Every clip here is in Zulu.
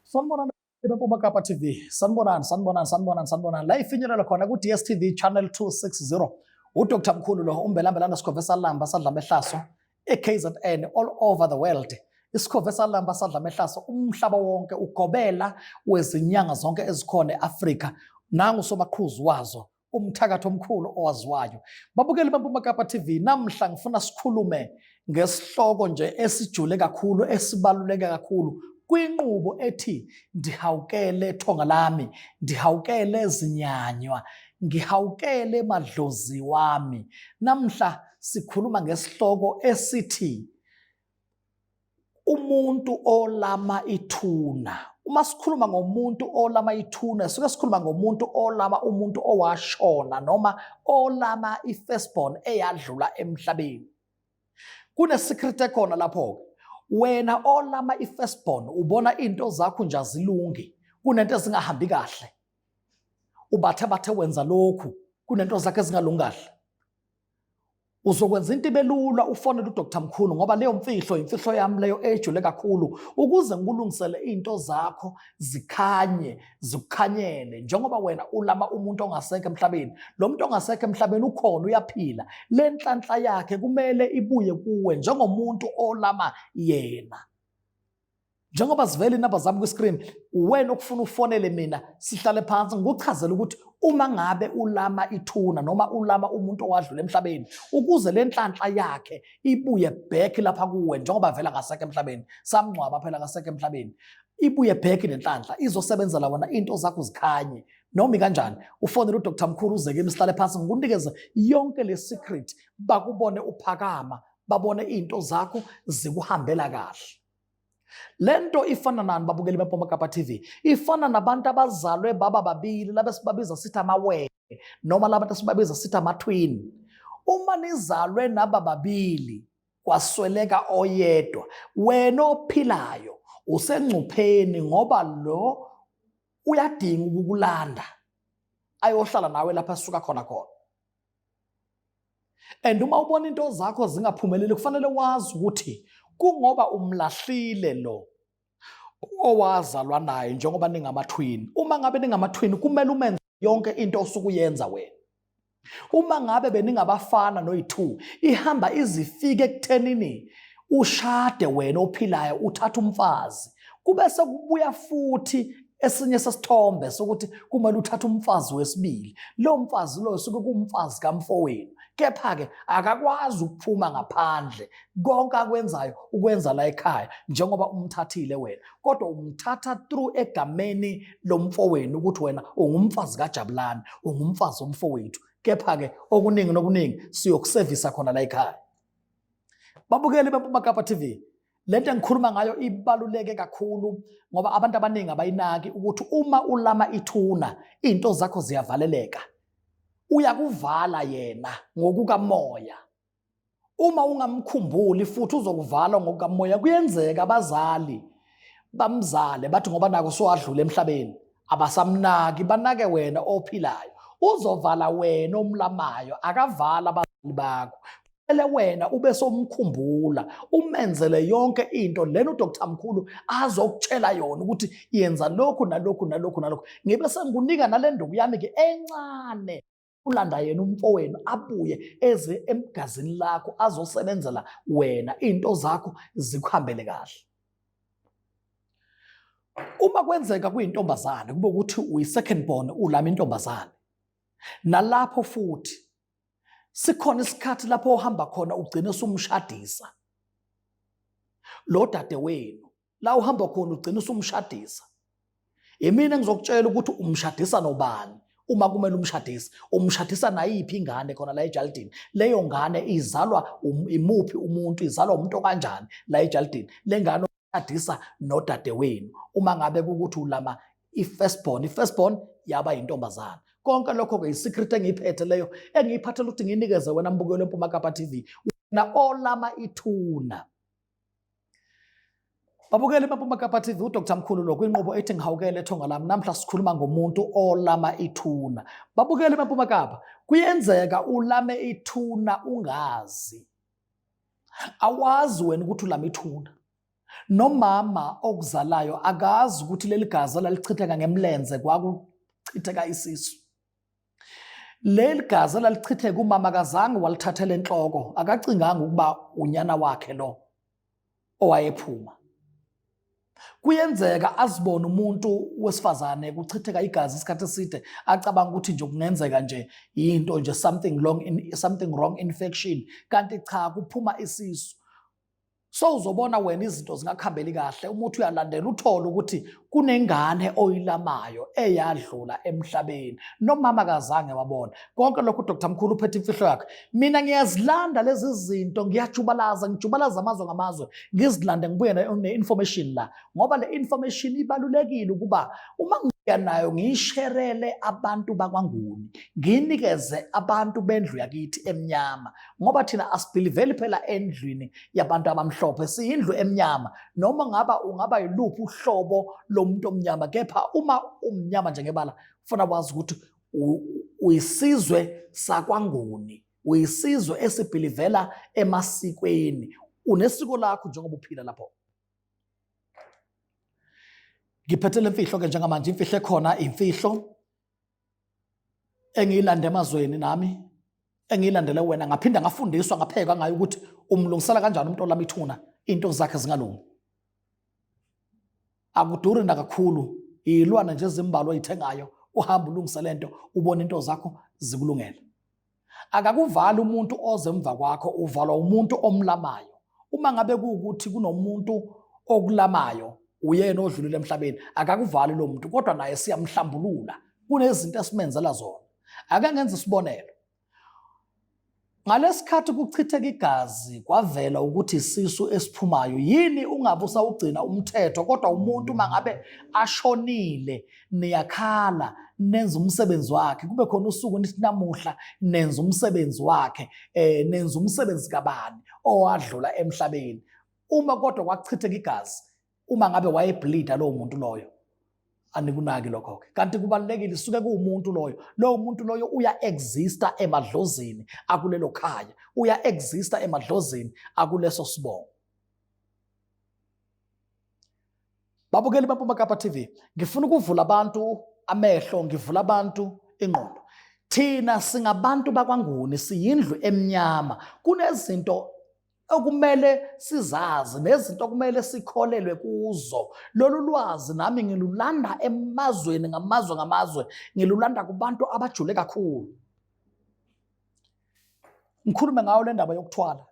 Sanibonani beMpuma Kapa TV. Sanibonani, sanibonani, sanibonani, sanibonani. La ifinyelela khona ku DStv channel 260. UDr Mkhulu lo umbelambelana sikhove salamba sadla mehlaso eKZN all over the world. Isikhove salamba sadla mehlaso umhlaba wonke ugobela wezinyanga zonke ezikhona eAfrika. Nangu somaqhuzu wazo umthakathi omkhulu owaziwayo. Babukeli beMpuma Kapa TV, namhla ngifuna sikhulume ngesihloko nje esijule kakhulu esibaluleke kakhulu kwinqubo ethi ndihawukele thonga lami, ndihawukele zinyanywa, ngihawukele madlozi wami. Namhla sikhuluma ngesihloko esithi umuntu olama ithuna. Uma sikhuluma ngomuntu olama ithuna, suke sikhuluma ngomuntu olama umuntu owashona noma olama i-firstborn eyadlula emhlabeni. Kune-secret ekhona lapho-ke. Wena olama i-firstborn ubona into zakho nje azilungi, kunento ezingahambi kahle. Ubathe bathe wenza lokhu, kunento zakho ezingalungi kahle. Uzokwenza into ibe lula ufonele uDr Mkhulu ngoba leyo mfihlo imfihlo yami leyo ejule kakhulu ukuze ngikulungisele izinto zakho zikhanye zikukhanyele njengoba wena ulama umuntu ongasekho emhlabeni. Lo muntu ongasekho emhlabeni ukhona uyaphila. Le nhlanhla yakhe kumele ibuye kuwe njengomuntu olama yena. Njengoba zivela inamba zami kwi-screen, uwena okufuna ufonele mina sihlale phansi ngikuchazele ukuthi uma ngabe ulama ithuna noma ulama umuntu owadlula emhlabeni ukuze le nhlanhla yakhe ibuye back lapha kuwe njengoba vela ngasekho emhlabeni, samngcwaba phela ngasekho emhlabeni, ibuye back nenhlanhla izosebenzela wena into zakho zikhanye noma ikanjani. Ufonele uDr Mkhulu uze kimi sihlale phansi ngikunikeze yonke le secret, bakubone uphakama, babone into zakho zikuhambela kahle. Lento ifana nani babukeli beMpuma Kapa TV? Ifana nabantu abazalwe baba babili laba sibabiza sithi amawele noma labantu esibabiza sithi amathwini. Uma nizalwe naba babili kwasweleka oyedwa, wena ophilayo usengcupheni ngoba lo uyadinga ukukulanda ayohlala nawe lapha asuka khona khona. And uma ubona into zakho zingaphumeleli kufanele wazi ukuthi kungoba umlahlile lo owazalwa naye njengoba ningamathwini. Uma ngabe ningamathwini kumele umenze yonke into osuke uyenza wena. Uma ngabe beningabafana noyi-2 ihamba izifike ekuthenini ushade wena ophilayo uthatha umfazi kube sekubuya futhi esinye sesithombe sokuthi kumele uthathe umfazi wesibili. Lo mfazi loyo suke kuwumfazi kamfowenu, kepha-ke akakwazi ukuphuma ngaphandle. Konke akwenzayo ukwenza la ekhaya njengoba umthathile wena, kodwa umthatha through egameni lomfowenu ukuthi wena ungumfazi kaJabulani, ungumfazi womfowethu, kepha-ke okuningi nokuningi siyokusevisa khona la ekhaya. Babukeli beMpuma Kapa TV, lento engikhuluma ngayo ibaluleke kakhulu ngoba abantu abaningi abayinaki ukuthi uma ulama ithuna into zakho ziyavaleleka. Uyakuvala yena ngokukamoya. Uma ungamkhumbuli futhi uzokuvala ngokukamoya. Kuyenzeka abazali bamzale bathi ngoba nako sowadlula emhlabeni abasamnaki, banake wena ophilayo. Uzovala wena omlamayo, akavala abazali bakho. Kumele wena ube somkhumbula umenzele yonke into lena uDr Mkhulu azokutshela yona ukuthi yenza lokhu nalokhu nalokhu nalokhu. Ngibe sengikunika nale nduku yami ke encane ulanda yena umfowenu abuye eze emgazini lakho azosebenzela wena into zakho zikuhambele kahle. Uma kwenzeka kuyintombazane kube ukuthi uyi-second born ulama intombazane, nalapho futhi sikhona isikhathi lapho ohamba khona ugcine usumshadisa lo dadewenu. La uhamba khona ugcina usumshadisa. Imina engizokutshela ukuthi umshadisa nobani uma kumele umshadise. Umshadisa nayiphi ingane khona la ejalidini? Leyo ngane izalwa imuphi umuntu, izalwa umuntu okanjani la ejalidini? Le ngane umshadisa nodadewenu uma ngabe kukuthi ulama i-firstborn, i-firstborn yaba yintombazane. Konke lokho-ke i-secret engiyiphethe leyo engiyiphathela ukuthi ngiyinikeze wena mbukeli weMpuma Kapa TV, wena olama ithuna. Babukeli beMpuma Kapa TV, uDr Mkhulu lo kwinqubo ethi ngihawukele ethonga lami. Namhla sikhuluma ngomuntu olama ithuna. Babukeli beMpuma Kapa, kuyenzeka ulame ithuna ungazi. Awazi wena ukuthi ulama ithuna. Nomama okuzalayo akazi ukuthi leli gazi lalichitheka ngemlenze kwakuchitheka isisu. Leli gazi lalichitheka umama akazange walithathela enhloko, akacinganga ukuba unyana wakhe lo owayephuma. Kuyenzeka azibone umuntu wesifazane kuchitheka igazi isikhathi eside acabanga ukuthi nje kungenzeka nje into nje something long in, something wrong infection kanti cha kuphuma isisu. So uzobona wena izinto zingakuhambeli kahle uma uthi uyalandela uthole ukuthi kunengane oyilamayo eyadlula emhlabeni nomama kazange wabona konke lokhu. Dr Mkhulu uphethe imfihlo yakhe. Mina ngiyazilanda lezi zinto, ngiyajubalaza, ngijubalaza amazwe ngamazwe, ngizilande ngibuye ne-information la, ngoba le information ibalulekile ukuba uma ngibuya nayo ngiyisherele abantu bakwaNguni, ngiyinikeze abantu bendlu yakithi emnyama, ngoba thina asibhiliveli phela endlwini yabantu abamhlophe, siyindlu emnyama. Noma ngaba ungaba yiluphi uhlobo lomuntu omnyama, kepha uma umnyama njengebala ufuna wazi ukuthi uyisizwe sakwaNguni, uyisizwe esibhilivela emasikweni, unesiko lakho njengoba uphila lapho. Ngiphethe le mfihlo ke njengamanje, imfihlo ekhona imfihlo engiyilande emazweni nami engiyilandele wena, ngaphinda ngafundiswa ngapheka ngayo ukuthi umlungisela kanjani umuntu olama ithuna into zakhe zingalungi. Akuduri nakakhulu, iyilwane nje ezimbalwa oyithengayo, uhamba ulungise lento, ubone into zakho zikulungele. Akakuvali umuntu oze emva kwakho, uvalwa umuntu omlamayo. Uma ngabe kuwukuthi kunomuntu okulamayo, uyena odlulile emhlabeni, akakuvali lo muntu, kodwa naye siyamhlambulula, kunezinto esimenzela zona. Ake ngenze isibonelo. Ngalesikhathi kuchitheka igazi kwavela ukuthi isisu esiphumayo, yini ungabe usawugcina umthetho, kodwa umuntu uma ngabe ashonile niyakhala nenza umsebenzi wakhe, kube khona usuku nithi namuhla nenza umsebenzi wakhe, nenza umsebenzi kabani owadlula emhlabeni. Uma kodwa kwachitheka igazi, uma ngabe wayebleeda lowo muntu loyo, anikunaki lokho-ke, kanti kubalulekile, isuke kuwumuntu loyo. Lowo muntu loyo uya-exista emadlozini akulelo khaya, uya-exista emadlozini akuleso sibongo. Babukeli baMpuma Kapa TV, ngifuna ukuvula abantu amehlo, ngivula abantu ingqondo. Thina singabantu bakwaNguni, siyindlu emnyama. Kunezinto okumele sizazi nezinto okumele sikholelwe kuzo. Lolu lwazi nami ngilulanda emazweni ngamazwe ngamazwe, ngilulanda kubantu abajule kakhulu. Ngikhulume ngayo le ndaba yokuthwala.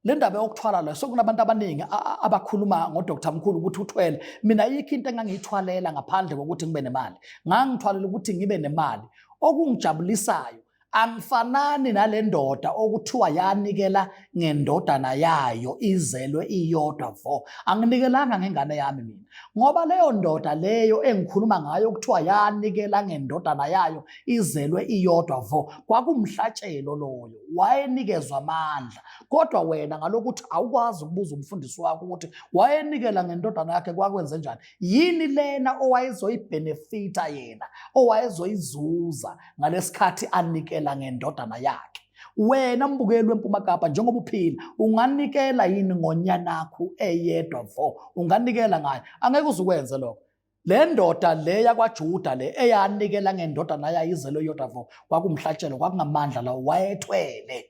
Le ndaba yokuthwala la sekunabantu abaningi abakhuluma ngoDr Mkhulu ukuthi uthwele. Mina ayikho into engangiyithwalela ngaphandle kokuthi ngibe nemali. Ngangithwalela ukuthi ngibe nemali. Okungijabulisayo, angifanani nale ndoda okuthiwa yanikela ngendodana yayo izelwe iyodwa vo. Anginikelanga ngengane yami mina, ngoba leyo ndoda leyo engikhuluma ngayo okuthiwa yanikela ngendodana yayo izelwe iyodwa vo, kwakumhlatshelo loyo, wayenikezwa amandla. Kodwa wena ngalokuthi awukwazi ukubuza umfundisi wakho ukuthi wayenikela ngendodana yakhe kwakwenze njani, yini lena owayezoyibhenefitha yena, owayezoyizuza ngalesikhathi anikela ngendodana yakhe. Wena mbukeli weMpuma Kapa, njengoba uphila, unganikela yini ngonyanakho eyedwa vo? Unganikela ngayo? Angeke uzukwenze lokho. Le ndoda le yakwaJuda le eyanikela ngendodana yayo izelwe yodwa vo, kwakumhlatshelo, kwakungamandla lawo wayethwele.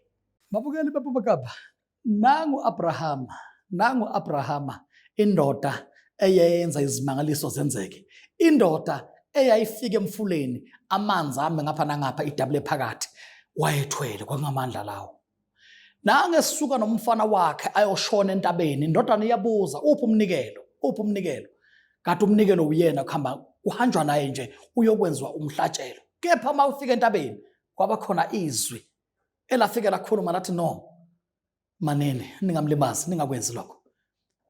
Babukeli beMpuma Kapa, nangu Abrahama, nangu Abrahama, indoda eyenza izimangaliso zenzeke, indoda eyayifika emfuleni amanzi ame ngapha nangapha idabule phakathi, wayethwele, kwakungamandla lawo. Nange esuka nomfana wakhe ayoshona entabeni, indodana iyabuza, uphi umnikelo, uphi umnikelo? Kanti umnikelo uyena, kuhamba kuhanjwa naye nje uyokwenziwa umhlatshelo. Kepha uma ufika entabeni kwaba khona izwi elafike lakhuluma lathi, no manene, ningamlimazi, ningakwenzi lokho.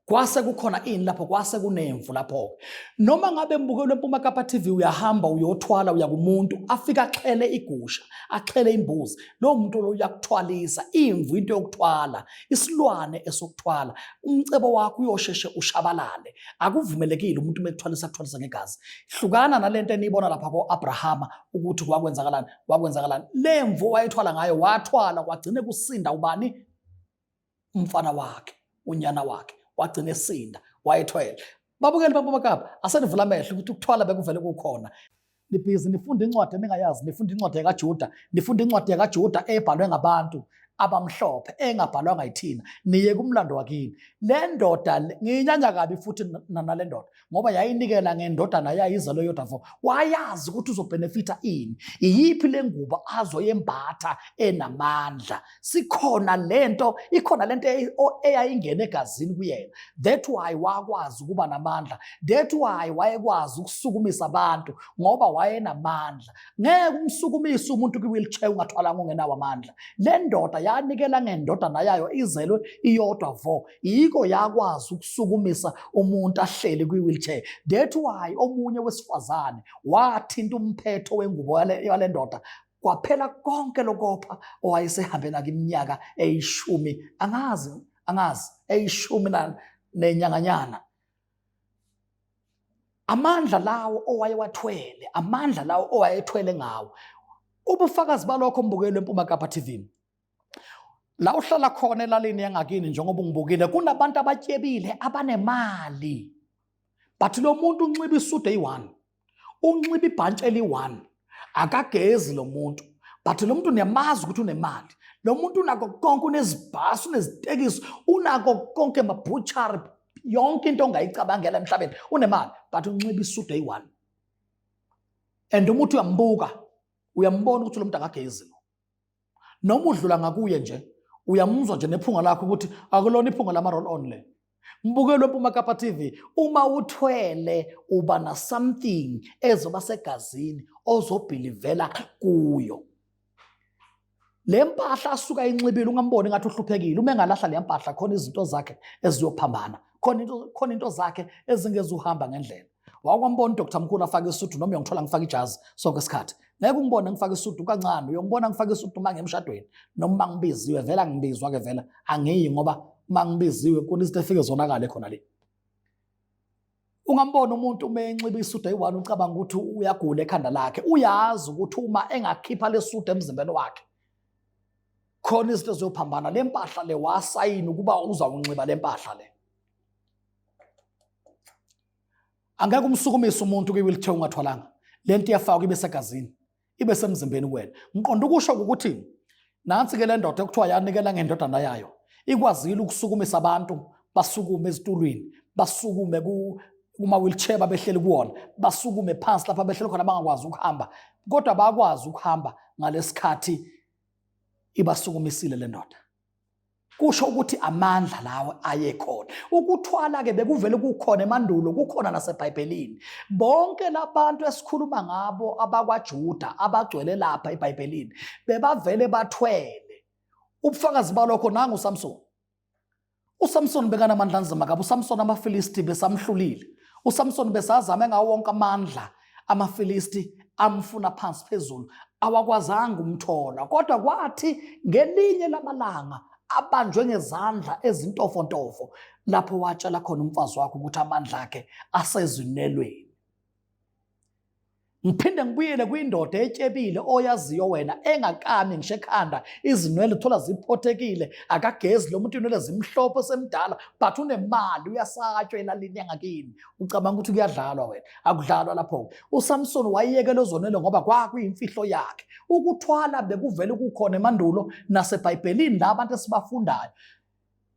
Kwase kukhona ini lapho? Kwase kunemvu lapho. Noma ngabe mbukelwe Mpuma Kapa TV, uyahamba uyothwala, uya kumuntu afike axhele igusha, axhele imbuzi, lowo muntu lo uyakuthwalisa. Imvu into yokuthwala, isilwane esokuthwala. Umcebo wakho uyosheshe ushabalale. Akuvumelekile umuntu uma ekuthwalisa akuthwalisa ngegazi. Hlukana nalento eniyibona lapha ko-Abrahama ukuthi kwakwenzakalani, kwakwenzakalani. Lemvu wayethwala ngayo, wathwala kwagcine kusinda ubani? Umfana wakhe, unyana wakhe wagcina esinda. Wayethwele. Babukeli baBumakapa, asenivula amehlo ukuthi ukuthwala bekuvele kukhona. Nibhizi nifunda incwadi eningayazi, nifunda incwadi yakaJuda, nifunda incwadi yakaJuda ebhalwe ngabantu abamhlophe engabhalwanga yithina. Niye kumlando wakini. Le ndoda ngiyinyanya kabi futhi nale ndoda ngoba yayinikela ngendodana yayo izalo yodwa vo. Wayazi ukuthi uzobhenefitha ini. Iyiphi le ngubo azoyembatha enamandla. Sikhona lento, ikhona lento eyayingena egazini kuyena. That why wakwazi ukuba namandla. That why wayekwazi ukusukumisa abantu ngoba wayenamandla. Ngeke umsukumise umuntu kwi-wheelchair ungathwalanga ungenawo amandla. Le ndoda yanikela ngendodana yayo izelwe iyodwa vo. Yiko yakwazi ukusukumisa umuntu ahleli kwi-wheelchair. That why omunye wesifazane wathinta umphetho wengubo yale ndoda kwaphela konke lokopha owayesehambe nako iminyaka eyishumi, angazi eyishumi nenyanganyana. Amandla lawo owayewathwele, amandla lawo owayethwele ngawo. Ubufakazi balokho mbukeli weMpuma Kapa TV. La uhlala khona elalini yangakini njengoba ungibukile kunabantu abatyebile abanemali. But lo muntu unxiba isudu eyi-1, unxiba ibhantshi eli-1, akagezi lo muntu. But lo muntu niyamazi ukuthi unemali. Lo muntu unako konke, unezibhasi, unezitekisi, unako konke, mabhuchari, yonke into ongayicabangela emhlabeni unemali, but unxiba isudu eyi-1. And uma uthi uyambuka, uyambona ukuthi lo muntu akagezi lo. Noma udlula ngakuye nje, uyamuzwa nje nephunga lakho ukuthi akulona iphunga lama roll on le. Mbukelo weMpuma Kapa TV, uma uthwele uba na something ezoba segazini ozobhilivela kuyo. Le mpahla asuka inxibile ungamboni ngathi uhluphekile, uma engalahla le mpahla khona izinto zakhe eziyophambana, khona into zakhe ezingezuhamba ngendlela. Wakwambona uDr Mkhulu afake isudu noma uyongithola ngifake ijazi sonke isikhathi. Ngeke ungibone ngifake isudu kancane, uyongibona ngifake isudu uma ngemshadweni noma uma ngibiziwe, vele angibizwa ke vele angiyi ngoba uma ngibiziwe kuna izinto efike zonakale khona le. Ungambona umuntu uma enxiba isudu eyi-one ucabanga ukuthi uyagula ekhanda lakhe. Uyazi ukuthi uma engakhipha le sudu emzimbeni wakhe khona izinto eziyophambana. Le mpahla le wasayina ukuba uzawunxiba le mpahla le. Angeke umsukumise umuntu kwi-wheelchair ungathwalanga. Le nto iyafakwa ibe segazini, ibe semzimbeni kuwena. Ngiqonda ukusho ukuthi nansi ke le ndoda ekuthiwa yanikela ngendodana yayo, ikwazile ukusukumisa abantu basukume ezitulwini, basukume kuma-wheelchair babehleli kuwona, basukume phansi lapha behleli khona bangakwazi ukuhamba, kodwa bakwazi ukuhamba ngalesikhathi ibasukumisile le ndoda. Kusho ukuthi amandla lawo ayekhona. Ukuthwala-ke bekuvele kukhona emandulo, kukhona naseBhayibhelini. Bonke labantu esikhuluma ngabo abakwaJuda abagcwele lapha eBhayibhelini bebavele bathwele. Ubufakazi balokho nangu uSamson. USamson bekanamandla anzima kabi. uSamson amaFilisti besamhlulile. uSamson besazame ngawo wonke amandla amaFilisti amfuna phansi phezulu, awakwazanga umthola. Kodwa kwathi ngelinye lamalanga abanjwe ngezandla ezintofontofo, lapho watshela khona umfazi wakhe ukuthi amandla akhe asezinwelweni. Ngiphinde ngibuyele kwindoda etyebile oyaziyo wena engakami ngisho ekhanda, izinwele uthola ziphothekile, akagezi lo muntu, inwele zimhlophe semdala, but unemali, uyasatshwa elalini yangakini. Ucabanga ukuthi kuyadlalwa wena? Akudlalwa lapho. uSamson wayekela ozonwele ngoba kwakuyimfihlo yakhe. Ukuthwala bekuvele kukhona emandulo naseBhayibhelini la abantu esibafundayo.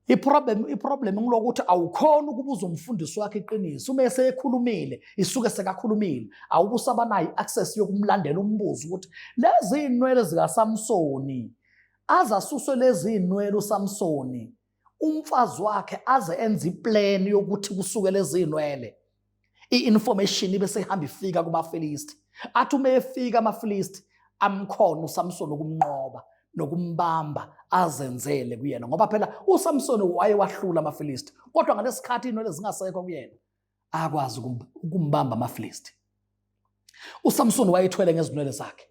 I-problem ngilokuthi awukhona ukubuza umfundisi wakhe iqiniso. Uma esekhulumile, isuke sekakhulumile. Awubusabanayo i-access yokumlandela umbuzo ukuthi lezi iy'nwele zikaSamsoni azasuswe lezi iy'nwele uSamsoni, umfazi wakhe aze enze iplan yokuthi kusuke lezi iy'nwele. I-information ibe sehamba ifika kumaFilisti. Athi uma efika amaFilisti amkhona uSamson ukumnqoba nokumbamba azenzele kuyena, ngoba phela uSamson wayewahlula amaFilisti, kodwa ngalesikhathi inwele zingasekho kuyena akwazi ukumbamba amaFilisti. uSamson wayethwele ngezinwele zakhe,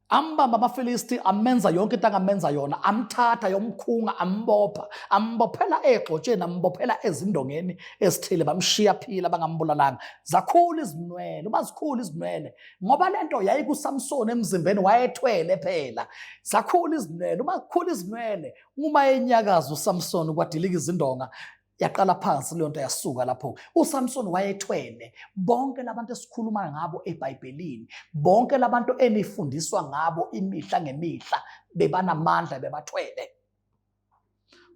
ambamba amaFilisti, amenza yonke into angamenza yona, amthatha yomkhunga, ambopha, ambophela egxotsheni, ambophela ezindongeni ezithile, bamshiya phila bangambulalanga. Zakhula izinwele, uma zikhula izinwele, ngoba lento yayikuSamson emzimbeni, wayethwele phela. Zakhula izinwele, uma zikhula izinwele, uma enyakaza uSamson kwadilika izindonga. Yaqala phansi leyo nto, yasuka lapho. USamson wayethwele. Bonke labantu esikhuluma ngabo eBhayibhelini, bonke labantu enifundiswa ngabo imihla ngemihla, bebanamandla, bebathwele.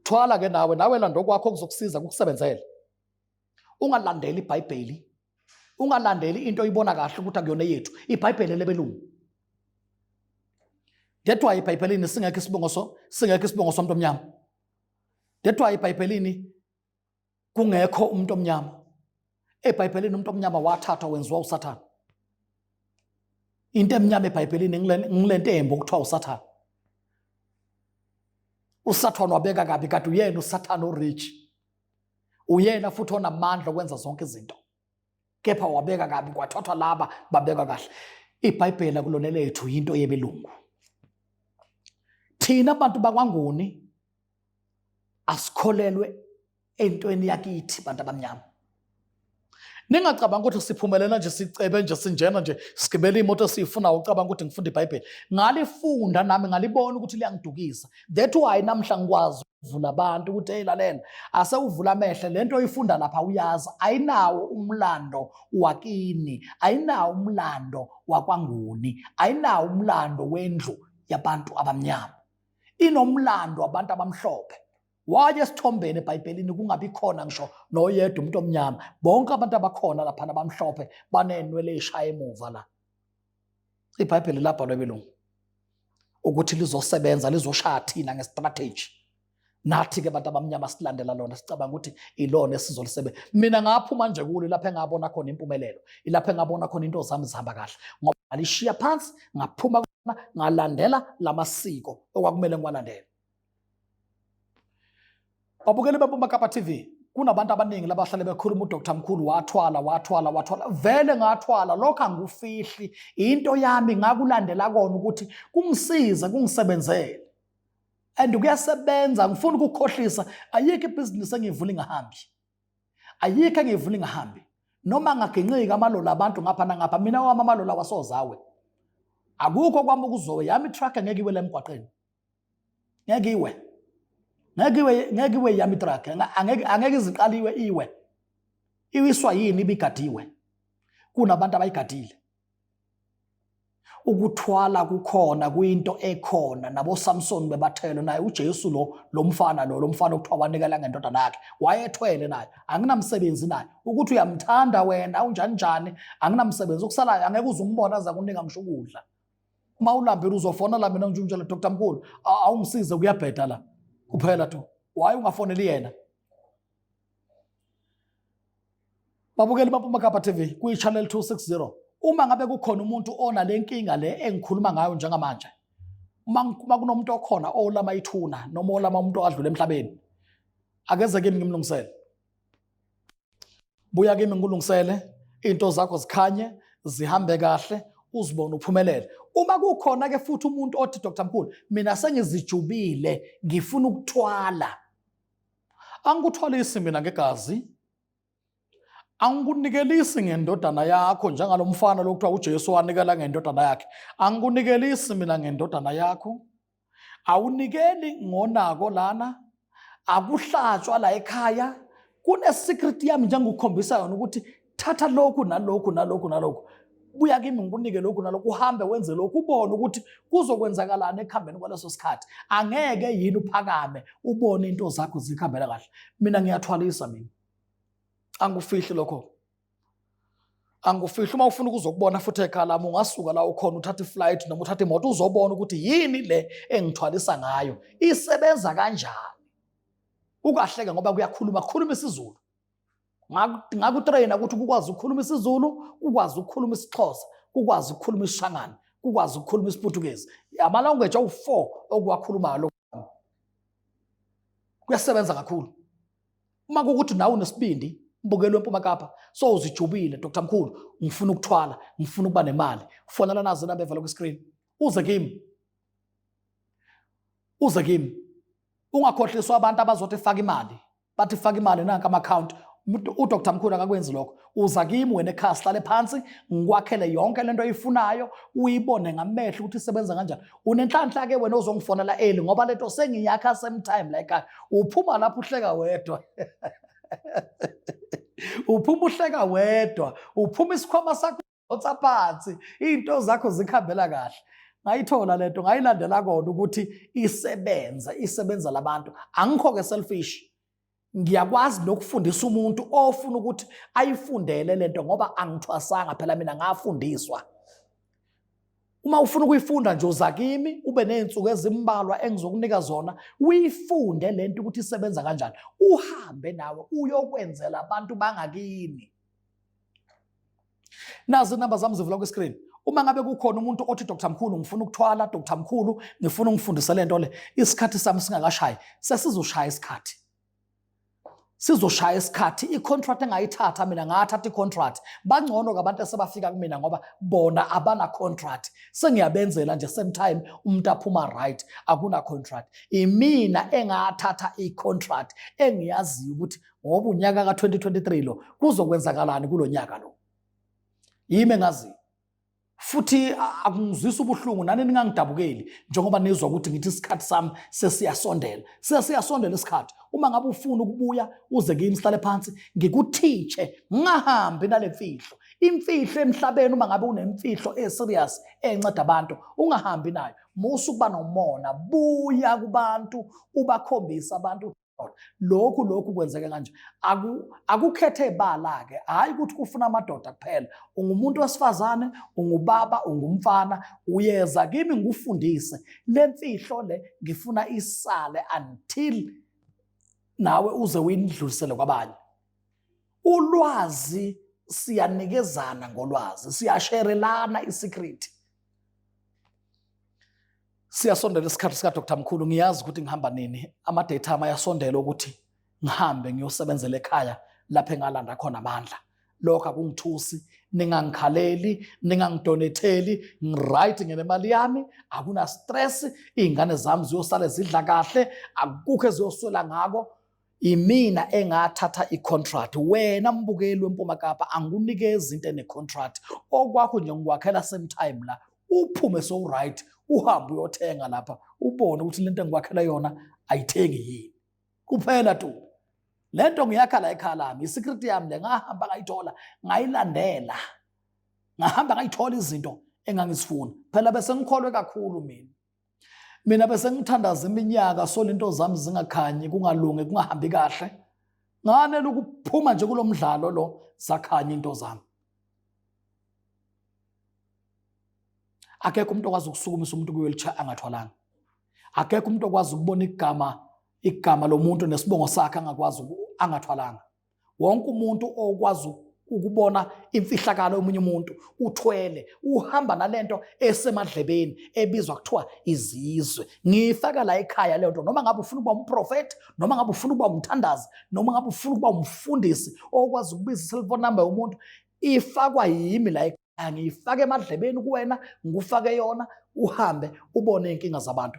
Thwala ke nawe, nawe lando kwakho kuzokusiza kukusebenzele. Ungalandeli iBhayibheli, ungalandeli into oyibona kahle ukuthi akuyona yethu. IBhayibheli lebelungu. Dedwa eBhayibhelini singekho isibongo so, singekho isibongo somuntu omnyama. Dedwa eBhayibhelini kungekho umuntu omnyama. EBhayibhelini umuntu omnyama wathathwa wenziwa uSathane. Into emnyama eBhayibhelini ngilentembo okuthiwa uSathane. USathane wabeka kabi kade uyena uSathane orich. Uyena futhi onamandla okwenza zonke izinto. Kepha wabeka kabi kwathathwa laba babeka kahle. IBhayibheli akulona lethu, yinto yebelungu. Thina bantu bakwaNguni asikholelwe entweni yakithi bantu abamnyama. Ningacabanga ukuthi siphumelela nje, sicebe nje, sinjena nje, sigibela imoto esiyifunayo, ucabanga ukuthi ngifunda iBhayibheli. Ngalifunda nami, ngalibona ukuthi liyangidukisa. That why namhla ngikwazi ukuvula abantu ukuthi hey, lalela, ase uvula amehlo, lento oyifunda lapha uyazi ayinawo umlando wakini, ayinawo umlando wakwaNguni, ayinawo umlando wendlu yabantu abamnyama, inomlando wabantu abamhlophe. Waye esithombeni eBhayibhelini kungabi khona ngisho noyedwa umuntu omnyama. Bonke abantu abakhona laphana abamhlophe, banenwele ey'shaya emuva la. IBhayibheli labhalwa ebelungu ukuthi lizosebenza, lizoshaya thina ngestrategy. Nathi-ke abantu abamnyama silandela lona, sicabanga ukuthi ilona esizolisebenza. Mina ngaphuma nje kulo lapho engabona khona impumelelo, ilapho engabona khona into zami zihamba kahle, ngoba ngalishiya phansi, ngaphuma kona, ngalandela lamasiko okwakumele ngiwalandele. Babukeli beMpuma Kapa TV, kunabantu abaningi labahlale bekhuluma uDr Mkhulu wathwala, wathwala, wathwala. Vele ngathwala, lokho angikufihli. Into yami ngakulandela kona ukuthi kungisize, kungisebenzele. And kuyasebenza, ngifuna ukukhohlisa. Ayikho ibhizinisi engiyivula ingahambi. Ayikho engiyivula ingahambi. Noma ngaginqika amalola abantu ngapha nangapha, mina wami amalola wasozawe. Akukho kwami ukuzowe, yami truck ngeke iwele emgwaqeni. Ngeke iwe, ngeke iwe, ngeke iwe yami truck, angeke, angeke iziqaliwe iwe. Iwiswa yini ibigadiwe? Kunabantu abayigadile. Ukuthwala kukhona, kuyinto ekhona. Nabo Samson bebathwele, naye uJesu lo, lo mfana lo, lo mfana okuthiwa wanikela ngendodana yakhe wayethwele naye. Anginamsebenzi naye ukuthi uyamthanda wena unjani njani, anginamsebenzi. Okusalayo angeke uze umbone aza kunika ngisho ukudla. Uma ulambile uzofona la mina ngitshela Dr Mkhulu awungisize kuyabheda la kuphela tu. Why ungafoneli yena? Babukeli baMpuma Kapa TV kwi-channel 260, uma ngabe kukhona umuntu onale nkinga le engikhuluma ngayo njengamanje, uma kunomuntu okhona olama ithuna noma olama umuntu adlule emhlabeni, akeze kimi ngimlungisele. Buya kimi ngikulungisele, into zakho zikhanye, zihambe kahle, uzibone uphumelele. Uma kukhona ke futhi umuntu othi Dr Mkhulu mina sengizijubile ngifuna ukuthwala, angikuthwalisi mina ngegazi, angikunikelisi ngendodana yakho njengalomfana lokuthiwa uJesu wanikela ngendodana yakhe. Angikunikelisi mina ngendodana yakho, awunikeli ngonako lana, akuhlatshwa la ekhaya. Kune-secret yami njengokukhombisa yona ukuthi thatha lokhu nalokhu nalokhu nalokhu, buya kimi ngikunike lokhu nalokhu, uhambe wenze lokhu, ubone ukuthi kuzokwenzakalani ekuhambeni kwaleso sikhathi. Angeke yini uphakame ubone into zakho zikhambela kahle. Mina ngiyathwalisa, mina angikufihli lokho, angikufihli. Uma ufuna ukuzokubona futhi ekhaya lami, ungasuka la ukhona, uthathe iflight noma uthathe imoto, uzobona ukuthi yini le engithwalisa ngayo, isebenza kanjani. Ukahleke ngoba kuyakhuluma, kukhuluma isiZulu. Ngakutrayina ukuthi kukwazi ukukhuluma isiZulu, kukwazi ukukhuluma isiXhosa, kukwazi ukukhuluma isiShangane, kukwazi ukukhuluma isiPutukezi. Ama-language awu-4 okuwakhulumayo lokhu. Kuyasebenza kakhulu. Uma kuwukuthi nawe unesibindi, mbukeli weMpuma Kapa, so uzijubile, Dr Mkhulu, ngifuna ukuthwala, ngifuna ukuba nemali, fonela nazo inamba evela kwi-screen, uze kimi, uze kimi. Ungakhohliswa abantu abazothi faka imali, bathi faka imali nanka ama-account. UDr Mkhulu akakwenzi lokho. Uza kimi wena ekhaya, sihlale phansi, ngikwakhele yonke lento oyifunayo, uyibone ngamehlo ukuthi isebenza kanjani. Unenhlanhla ke wena ozongifonela early, ngoba lento sengiyakha same time la ekhaya. Uphuma lapho uhleka wedwa. Uphuma uhleka wedwa, uphuma isikhwama sakho udonsa phansi, iy'nto zakho zikhambela kahle. Ngayithola lento, ngayilandela kona ukuthi isebenze, isebenza labantu. Angikho-ke selfish. Ngiyakwazi nokufundisa umuntu ofuna ukuthi ayifundele lento ngoba angithwasanga phela mina ngafundiswa. Uma ufuna ukuyifunda nje uza kimi ube nezinsuku ezimbalwa engizokunika zona uyifunde lento ukuthi isebenza kanjani uhambe nawe uyokwenzela abantu bangakini. Nazi inamba zami zivula kwi-screen. Uma ngabe kukhona umuntu othi Dr Mkhulu ngifuna ukuthwala, Dr Mkhulu ngifuna ungifundise lento le, isikhathi sami singakashayi, sesizoshaya isikhathi. Sizoshaya isikhathi, i-contract engayithatha mina ngathatha i-contract. Bangcono ke abantu esebafika kumina ngoba bona abana contract. Sengiyabenzela nje same time umuntu aphuma right, akuna contract. Imina engathatha i-contract engiyaziyo ukuthi ngoba unyaka ka-2023 lo kuzokwenzakalani kulo nyaka lo. Yimi engaziyo. Futhi akungizwisa ubuhlungu nani ningangidabukeli njengoba nizwa ukuthi ngithi isikhathi sami sesiyasondela. Sesiyasondela isikhathi. Uma ngabe ufuna ukubuya uze kimi sihlale phansi ngikuthitshe ngingahambi nale mfihlo. Imfihlo emhlabeni uma ngabe unemfihlo e-serious enceda abantu ungahambi nayo. Musa ukuba nomona, buya kubantu ubakhombise abantu lokhu lokhu kwenzeke kanje. Akukhethe bala ke, hayi ukuthi kufuna amadoda kuphela. Ungumuntu wesifazane, ungubaba, ungumfana, uyeza kimi ngikufundise le mfihlo le, ngifuna isale until nawe uze uyindlulisele kwabanye. Ulwazi siyanikezana ngolwazi, siyasherelana isecret. Siyasondela isikhathi sika Dr Mkhulu, ngiyazi ukuthi ngihamba nini. Ama-date ami ayasondela ukuthi ngihambe ngiyosebenzela ekhaya lapho engalanda khona amandla. Lokho akungithusi, ningangikhaleli, ningangidonetheli, ngiright ngenemali yami, akuna stress, iy'ngane zami ziyosale zidla kahle, akukho eziyoswela ngako. Imina engathatha i-contract. Wena mbukeli weMpuma Kapa angikunikezi into ene-contract. Okwakho nje ngikwakhela same time la. Uphume so right, uhambe uyothenga lapha, ubone ukuthi lento engikwakhela yona ayithengi yini. Kuphela tu. Lento ngiyakha la ekhaya lami, isecret yami le ngahamba ngayithola, ngayilandela. Ngahamba ngayithola izinto engangizifuna. Phela bese ngikholwe kakhulu mina. Mina bese ngithandaza iminyaka so into zami zingakhanyi, kungalungi, kungahambi kahle. Nganele ukuphuma nje kulomdlalo lo, zakhanya into zami. Akekho umuntu okwazi ukusukumisa umuntu kwi-wheelchair angathwalanga. Akekho umuntu okwazi ukubona igama lomuntu nesibongo sakhe angakwazi angathwalanga. Wonke umuntu okwazi ukubona imfihlakalo yomunye umuntu uthwele, uhamba nalento esemadlebeni ebizwa kuthiwa izizwe. Ngiyifaka la ekhaya leyo nto, noma ngabe ufuna ukuba umprofeti, noma ngabe ufuna ukuba umthandazi, noma ngabe ufuna ukuba umfundisi okwazi ukubiza i-cellphone number yomuntu, ifakwa yimi la ekhaya. Ngiyifake emadlebeni kuwena, ngikufake yona, uhambe ubone iy'nkinga zabantu.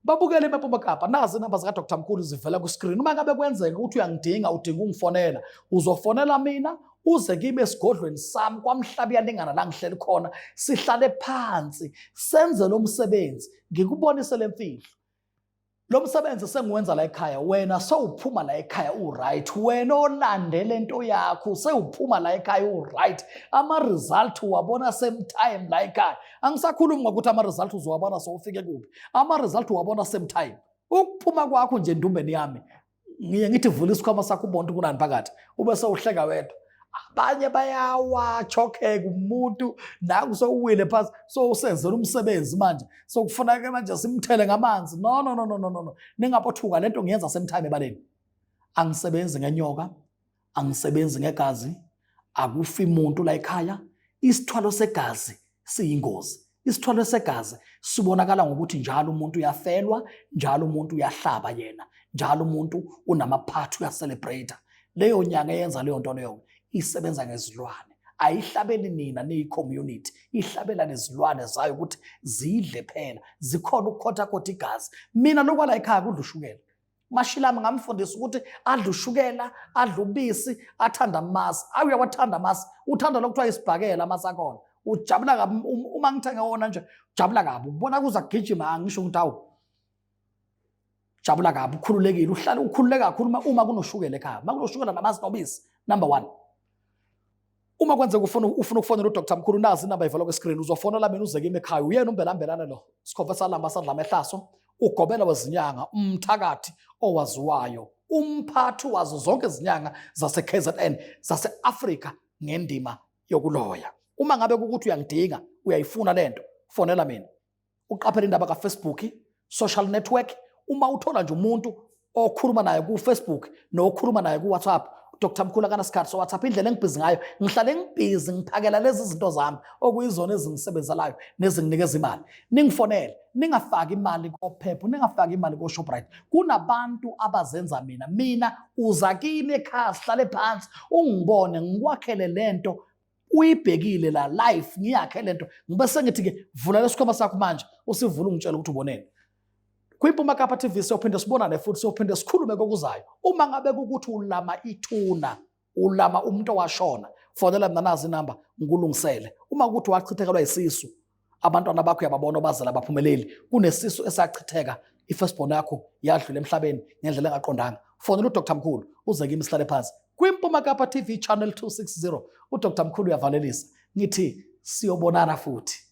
Babukele eMpuma Kapa, nazi inamba zika Dr Mkhulu zivela ku-screen. Uma ngabe kwenzeka ukuthi uyangidinga, udinga ungifonela, uzofonela mina, uze kimi esigodlweni sami kwaMhlabuyalingana la ngihleli khona, sihlale phansi senze lo msebenzi, ngikubonise le mfihlo. Lo msebenzi sengiwenza la ekhaya, wena sewuphuma la ekhaya u-right, wena olandele into yakho sewuphuma la ekhaya u-right. Ama-result uwabona same time la ekhaya. Angisakhulumi ngokuthi ama-result uzowabona sewufike kuphi, ama-result uwabona same time. Ukuphuma kwakho nje endumbeni yami, ngiye ngithi vula isikhwama sakho ubone kunani phakathi, ube sewuhleka wedwa. Abanye bayawachokheka umuntu naku sewuwile phansi, sowusenzela umsebenzi manje, sokufuna-ke manje simthele ngamanzi. No, no, no, no, no, no, no. Ningabothuka, lento ngiyenza same time ebaleni. Angisebenzi ngenyoka, angisebenzi ngegazi, akufi muntu la ekhaya. Isithwalo segazi siyingozi. Isithwalo segazi sibonakala ngokuthi njalo umuntu uyafelwa, njalo umuntu uyahlaba yena, njalo umuntu unamaphathi uyacelebrate. Leyo nyanga eyenza leyo nto leyo isebenza ngezilwane. Ayihlabeli nina niyi-community, ihlabela nezilwane zayo ukuthi zidle phela, zikhona ukukhothakhotha igazi. Mina lokwala ekhaya kudla ushukela. Mashilami ngamfundisa ukuthi adle ushukela, adle ubisi, athanda amasi. Awu uyawathanda amasi, uthanda lokuthiwa isibhakela amasi akhona. Ujabula kabi uma ngithenge wona nje, ujabula kabi. Ubona kuza kugijima, angisho ukuthi awu. Jabula kabi, ukhululekile, uhlale ukhululeke kakhulu uma kunoshukela ekhaya. Uma kunoshukela namasi nobisi, number 1. Uma kwenzeka ufuna ufuna ukufonela uDr Mkhulu, nazi inamba ivalwa kwi-screen, uzofonela mina uze kimi ekhaya. Uyena umbelambelane lo, sikhova salamba sadla amehlaso, ugobela wezinyanga, umthakathi owaziwayo, umphathi wazo zonke izinyanga zase-KZN, zase-Afrika ngendima yokuloya. Uma ngabe kukuthi uyangidinga, uyayifuna lento, fonela mina. Uqaphele indaba kaFacebook, social network. Uma uthola nje umuntu okhuluma naye ku-Facebook nokhuluma naye ku-WhatsApp, Dr Mkhulu akanasikhathi so-WhatsApp. Indlela engibhizi ngayo, ngihlale ngibhizi ngiphakela lezi zinto zami okuyizona ezingisebenzelayo nezinginikeza imali. Ningifonele, ningafaki imali koPep, ningafaki imali koShoprite. Kunabantu abazenza mina. Mina uza kimi ekhaya, sihlale phansi, ungibone ngikwakhele lento uyibhekile la life, ngiyakhe lento, ngibe sengithi-ke vula lesikhwama sakho manje, usivule ungitshele ukuthi uboneni. KwiMpuma Kapa TV siyophinde sibonane futhi, siyophinde sikhulume kokuzayo. Uma ngabe kukuthi ulama ithuna, ulama umuntu owashona, fonela mina, nazi inamba, ngikulungisele. Uma kuthi wachithekelwa isisu, abantwana bakho uyababona obazela abaphumeleli, kunesisu esachitheka, i-firstborn yakho yadlula emhlabeni ngendlela engaqondanga, fonela uDr Mkhulu, uze kimi sihlale phansi. KwiMpuma Kapa TV channel 260, uDr Mkhulu uyavalelisa. Ngithi siyobonana futhi.